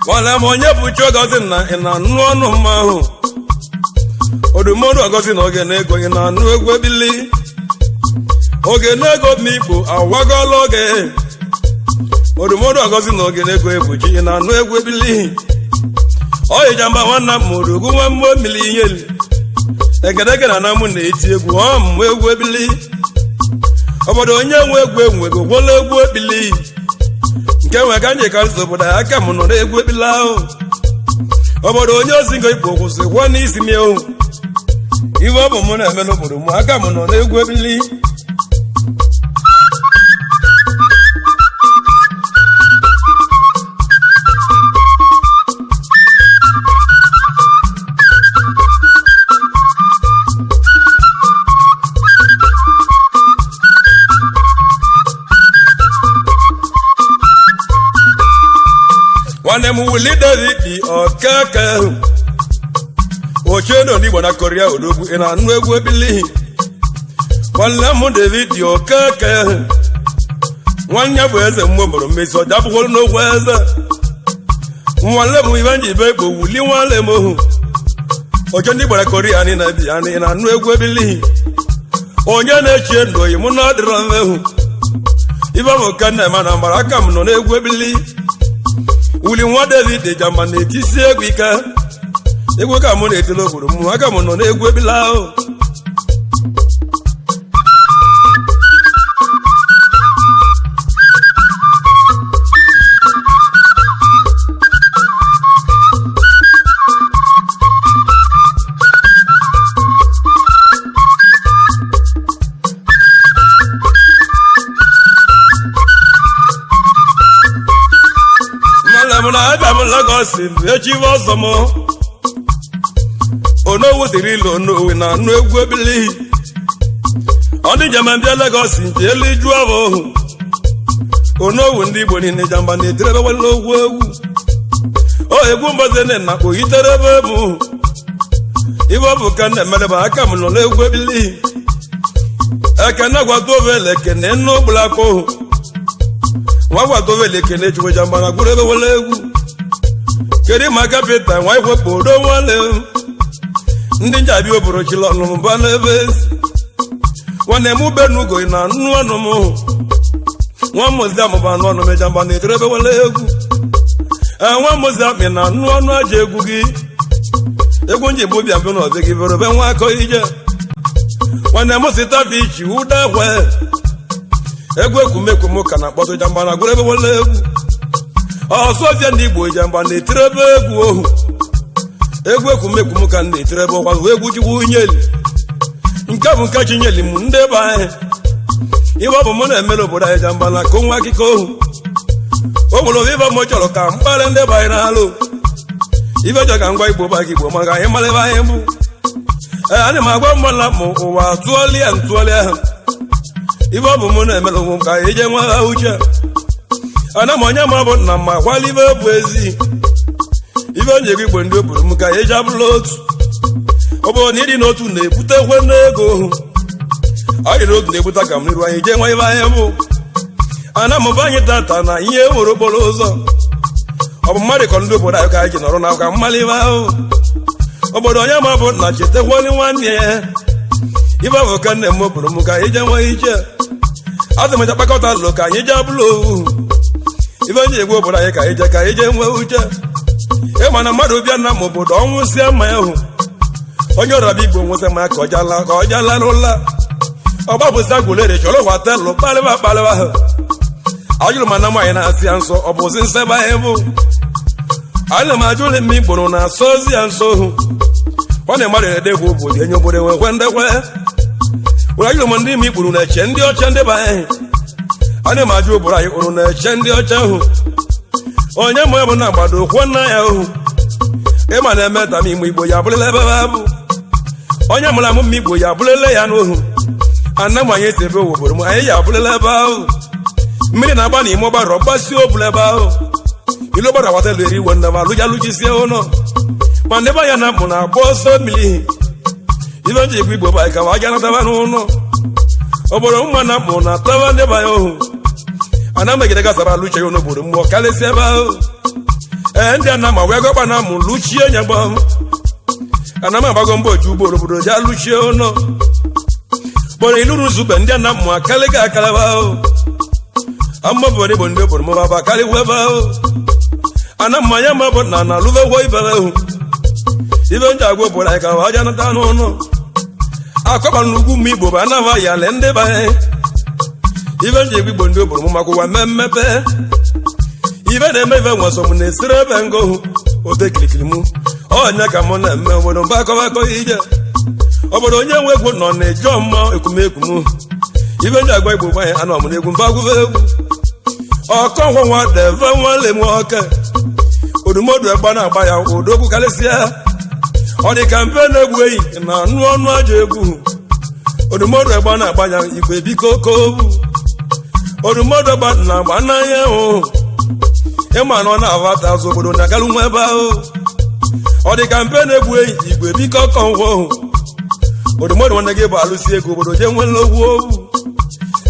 Nwanne m onye bụ Chigozi na ị na-anụ ọnụ mma ahụ odumọdụ ọgọzi na oge na-ego ị na-anụ egwu ebili oge na-ego m igbo awagọla oge odumọdụ ọgọzi na oge na-ego ebuchi ị na-anụ egwu ebili. Ọyịjamba nwanna m mụrụ ugwu nwa mmụọ mmiri ihe egedege na anamụ na-eti egwu ọ mmụ egwu ebili obodo. Onye nwe egwu enwego gwọla egwu ebili nke nwe ka anyị karịsị obodo aka m nọ n'egwu ebili ahụ obodo. Onye ozi ngo ikpo kwụsị gwọ n'isi m ewu iwe ọ bụ mụ na-eme n'obodo m aka m nọ n'egwu ebili. Nwanne m wuli David okeke ochie n'Igbo na Korea odogwu, ị na-anụ egwu ebili. Nwanne m David okeke nwanne bụ eze mmụọ mụrụ mmesi ọja bụkwara n'okwu eze. Nwanne m ibe nji ibe igbo wuli nwanne m ohu oche ndị gbara Korea niile bi ya ị na-anụ egwu ebili. Onye na-echie ndụ oyi mụ na ọdịrọ mmehu ibe bụ ka nna ma na mgbara aka m nọ n'egwu ebili. Wuli nwa David jamba na-etisi egwu ike egwu ka mụ na-etili obodo m aka m nọ n'egwu ebili ahụ. Nwanne m na-abịa m Lagos echi ọzọ m onowu siri ilu onowu na anụ egwu ebili. Ọ dị njem mbịa Lagos nje elu iju ahụ onowu ndị Igbo niile jamba na-etirebe nwere ogwu egwu o egwu mgbaze na kpogitere ebe m ibe ọ bụ ka nna emerebe aka m nọ n'egwu ebili. Ekene gwadovele ekene nnu ụgbụlakụ nwa gwadovele ekene chukwu jamba na gwuru ebe wele egwu. Kedu maka Pita nwa ikwekpo odo nwanne ndị njabi obodo chiri ọnụ mba n'ebe nwanne m benugo na nnu ọnụ m nwa mmozi amụba anụ ọnụ mejamba na etere ebe wele egwu. Ee, nwa mmozi akpị na nnu ọnụ aja egwu gị egwu nji bụ bịa mbụ na ọbịa gị bere be nwa akọ ije. Nwanne m si tafichi ụda ekwe egwu ekwumekwu m ka na akpọtụ jamba na gwuru ebe wele egwu. Ọsọfịa ndị Igbo jamba na-etiri ebe egwu ohu. Egwu ekwumekwu m ka m na-etiri ebe ọkwa egwu Chukwu nyeli. Nke bụ nke chi nyeli m ndị be anyị. Ibe ọ bụ mụ na-emere obodo anyị jamba na akụ nwa akụkọ ohu. O nwere ofe ibe m chọrọ ka mkparị ndị be anyị na-alụ. Ibe chọrọ ka ngwa Igbo baka Igbo maka anyị mara ebe anyị bụ. Ee, ana m agwa mmadụ m ụwa tụọlịa ntụọlị ahụ. Ibe ọ bụ mụ na-emere onwe m ka anyị jee nwa ha uche. Ana m onye ma bụ nna m akwala ibe bụ ezi. Ibe onye gị Igbo ndị obodo m ka anyị ji abụla otu. Ọ bụrụ na ịdị n'otu na-ebutekwe n'ego. Anyị n'otu na-ebute ka m n'iru anyị jee nwa ibe anyị bụ. Ana m bụ anyị tata na ihe nwere okporo ụzọ. Ọ bụ mmadụ kọ ndị obodo anyị ka anyị ji nọrọ na ka mmalị ibe ahụ. Obodo onye ma bụ na chetakwali nwanne ya. Ibe bụ ka nne m obodo m ka anyị jee nwa ije. Azụ m eje kpakọta lụ ka anyị jee bụlụ owu. Ibe onye egwu obodo anyị ka anyị jee nwee uche. Ịma na mmadụ bịa na ma obodo ọnwụ sie mma ya hụ. Onye ọrọba Igbo nwụsị ma ka ọ jala n'ụla. Ọ gbapụsị gwulere chọrọ họtelụ kparịba kparịba ahụ. Ajụrụ m na nwaanyị na-asị ya nsọ ọ bụzi nsebe anyị bụ. Ana m ajụ ụlọ mme Igbo na-asọ ozi ya nsọ ohu. Ọ na-mmadụ na-edekwa obodo enye obodo enwekwe ndekwe. Were ajụrụ m ndị ime Igbo na-eche ndị ọcha ndị be anyị. Ana m ajụ obodo anyị ụrụ na-eche ndị ọcha ahụ. Onye ma ya bụ na agbado kwuo nna ya ohu. Ịma na-eme ta m ime Igbo ya abụrụla ebe ha bụ. Onye mụrụ amụ mma Igbo ya abụrụla ya n'ohu. Ana m anyị si ebe obodo m anyị ya abụrụla ebe ahụ. Mmiri na-agba n'ime ọgbara ọgbasie obula ebe ahụ. Ilu gbara watelu eri iwe nna m alụja alụjisie ụlọ. Ma ndị be anya na mụ na-agba ọsọ mmiri. Ibe nji igwe Igbo bụ anyị ka wa nataba n'ụlọ. Obodo mma na mụ na-ataba ndị be anyị ohu. Ana megide gasara alụche ya n'obodo mmụọ karịsịa ebe ahụ. Ee, ndị ana ma wee gọkpa na mụ lụchie nya gbam. Ana m agbago mbọ oju ugboro obodo ji alụchie ụlọ. Bọrọ iluru zube ndị ana mụ akalị ga akalaba ahụ. Amma obodo Igbo ndị obodo m baba karịwa ebe ahụ. Ana mmanya ma bụ na na alụvekwa ibe ahụ. Ibe nji agwa obodo anyị ka wa aja nata n'ụlọ. Akọba n'ugwu m Igbo bụ anaba ya le ndị be anyị. Ibe nji egwu Igbo ndị obodo m maka ụwa mee mmepe. Ibe na-eme ibe nwasọ m na-esiri ebe ngụ ote kirikiri m. Ọnya ka mụ na-eme obodo mba akọbakọ ije. Obodo onye nwe egwu nọ na-eji ọmma ekwumekwu m. Ibe nji agwa Igbo gbanye anọ m n'egwu mba gwụve egwu. Ọkọ nwa deve nwale m oke. Odumodu egba na-agba ya odogwu karịsịa. Ọ dị ka mpe na-egwu eyi na anụ ọnụ ajọ egwu. Odumodu egba na-agba ya igwe biko kobu. Odumodu egba na-agba n'anya hụ. Ịma na ọ na-avata azụ obodo na-agalụ nwa ebe ahụ. Ọ dị ka mpe na-egwu eyi igwe biko kọngwọ. Odumodu nwanne gị bụ alụsị ego obodo jee nwere ogwu owu.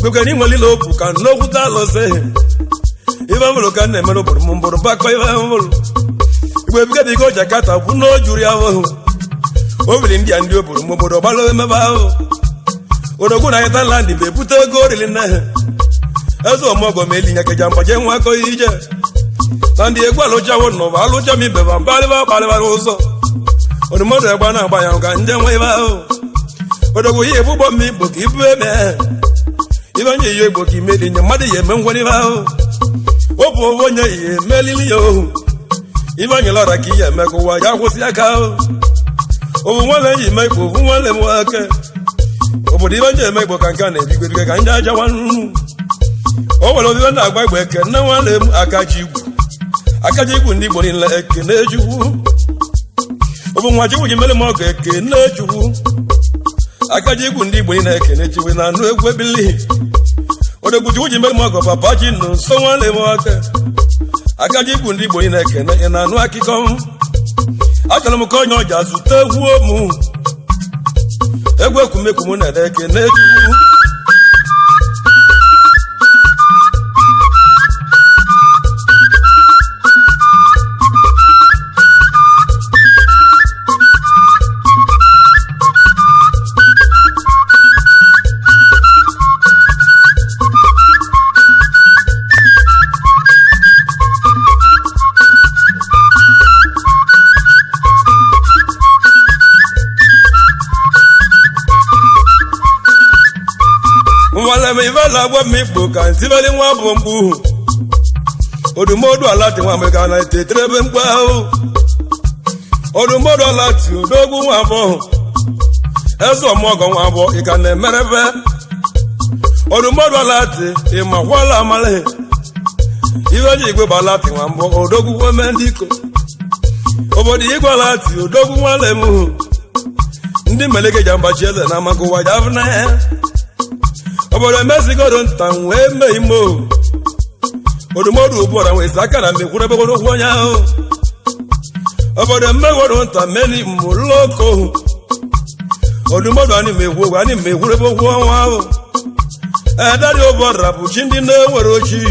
Gbekere inwelile okwu ka nnokwu talụsị. Ibe mụrụ ka na-emere obodo m mbụrụ mbakọ ibe mụrụ. Igwe biko biko Jakarta bụ na o juru ya ahụ. O biri ndị a ndị obodo m obodo gbalụ emebe ahụ. Odogwu na Thailand bụ ebute ego oriri nne ha. Eze ọmọgọ ma eli nyakeja mgbaje nwa akọ ije. Na ndị egwu alụchawo n'ụwa alụcha m ibe ba mbalịba gbalịba n'ụzọ. Odumodu egba na-agba ya ka nje nwa ibe ahụ. Odogwu ihe ebu ụgbọ mmiri Igbo ka ibu eme. Ibe nye ihe Igbo ka imeli nye mmadụ ya eme ngwa ibe ahụ. Ọ bụ onye ya emelili ya ohu. Ibe anyị lọra ka ihe eme ka ụwa ya kwụsị aka ahụ. Obu nwanne ji eme Igbo obu nwanne m aka. Obodo ibe nji eme Igbo ka nke a na-ebigwe ka ndị aja nwannu. O nwere obibe na-agba Igbo eke nne nwanne m aka ji igwu. Aka ji igwu ndị Igbo niile ekene Chukwu. Obu nwa Chukwu ji mere m ọgụ ekene Chukwu. Aka ji igwu ndị Igbo niile ekene Chukwu na anụ egwu ebili. Odogwu Chukwu ji mere m ọgụ papa ji nụ nso nwanne m aka. Aka ji igwu ndị Igbo niile ekene ị na-anụ akụkọ m. Achọrọ m ka onye ọja zute egwu mụ. Egwu ekwumekwu m na-ede ekene Chukwu. Nwale m ibe na-agwa m Igbo ka ntibeli nwa bụ mgbu. Odumodu alati nwa mgbe na etetere ebe mkpu ahụ. Odumodu alati odogwu nwa abụọ. Eze ọmọgọ nwa abụọ ị ka na-emerebe. Odumodu alati ịmakwala amali. Iwe ji igwe bụ alati nwa mbụ odogwu ome ndị iko. Obodo igwe alati odogwu nwale m. Ndị meleke jambachi eze na amakụwa javụ na ya. Obodo emesigodo nta wee mee imo. Odumodu ụbọra wee sị aka na mmekwuru ebe okwu onye ahụ. Obodo mmegwodo nta meni mmụloko. Odumodu anyị mekwu okwu anyị mekwuru ebe okwu ọnwa ahụ. Edari ụbọra bụ chi ndị na-enwere ochi.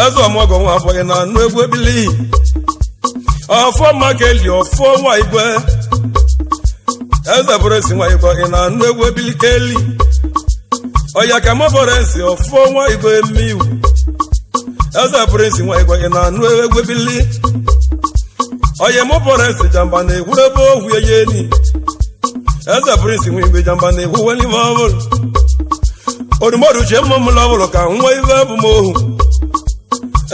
Eze ọmọgọ nwa abụghị na anụ egwu ebili. Ọfọ makeli ọfọ nwa igwe. Eze bụrụ esi nwa igwe ị na-anụ egwu ebili keli. Ọya ka mụ bụrụ esi ọfọ nwa igwe emiwu. Eze bụrụ esi nwa igwe ị na-anụ egwu ebili. Ọya mụ bụrụ esi jamba na-ekwuru ebe ohu ya eni. Eze bụrụ esi nwa igwe jamba na-ekwuwe n'ime ọbụrụ. Odumodu chie mmụ m lọbụrụ ka nwa ibe bụ m ohu.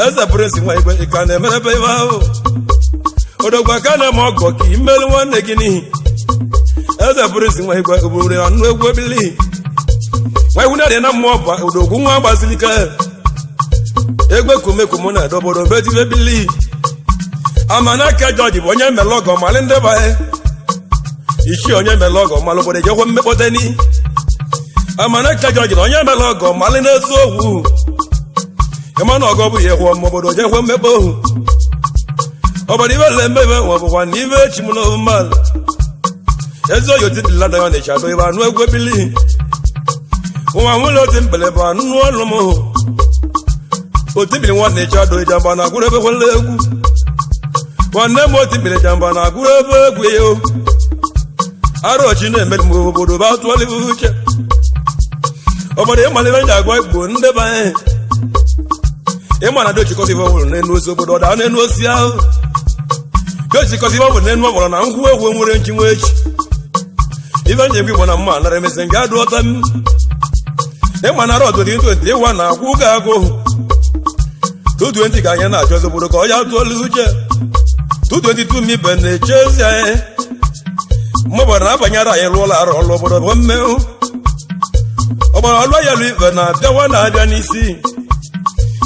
Eze bụrụ esi nwa igwe ị ka na-emerebe ibe ahụ. Odogwa ka na m ọgọ ka imelu nwanne gị n'ihi. Eze bụrụ esi nwa igwe obodo anụ egwu ebili. Nwa iwu na-adị na mmụọ bụ odogwu nwa gbasiri ike. Egwe kumekum na edobodo betibe ebili. Amanaka Jọji bụ onye mere ọgọ malị ndị bae. Ichie onye mere ọgọ malụ obodo ejekwe mmekpọteni. Amanaka Jọji na onye mere ọgọ malị n'eziokwu. Ịma na ọgọ bụ ihe hụọ ma obodo jekwe mmekpọ ohu. Obodo ibe le mmebe nwa bụkwa na ibe echi m n'omume. Ezi oyi otiti lada ya na-eche adọ ibe anụ egwu ebili. Nwa nwụlọ oti mbele bụ anụ ọnụ m. Otibili nwa na-eche adọ ijamba na agwụrụ ebe kwele egwu. Nwanne m otibili jamba na agwụrụ ebe egwu yo. Arọchi na-emeri m obodo bụ atụọlị uche. Obodo ịmalite ji agwa igbo ndị be anyị. Ịma na dochikọta ife ọbụrụ n'enu osi obodo ọ daa n'enu osi ahụ. Dochikọta ife ọbụrụ n'enu ọbụrụ na nkwụ egwu nwere nchi nwe echi. Ife njem igbo na mma nara emesi nga adụ ọta m. Ịma na rọdụ dị ntụ ịwa na akwụ ga agụ. 220 ka anyị na-achọ obodo ka ọ ya tụọlụ uche. 222 mibe na-eche ezi anyị. Mụbara na-abanyere anyị lụọla arụ ọlụ obodo bụ mmehụ. Ọgbara ọlụ ya lụ ibe na-abịawa na-abịa n'isi.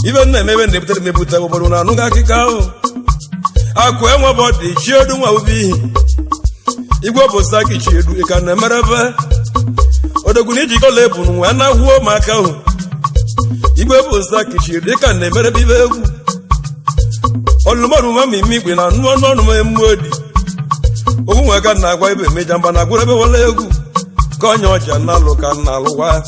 Ibe nna emebe na-ebutere emebute obodo na anụghị akụkọ ahụ. Akụ enwe bụ dị chiedu nwa ubi. Igwe bụ saki chiedu ị ka na-emerebe. Odogwu na iji kola ebu nwa na-ahụo maka ahụ. Igwe bụ saki chiedu ị ka na-emerebe ibe egwu. Olumọrụ nwa mimi igwe na anụ ọnụ ọnụ emu odi. Ogwu nwe ka na-agwa ibe meja mba na agwụrụ ebe wala egwu. Ka onye ọcha na-alụ ka na-alụwa.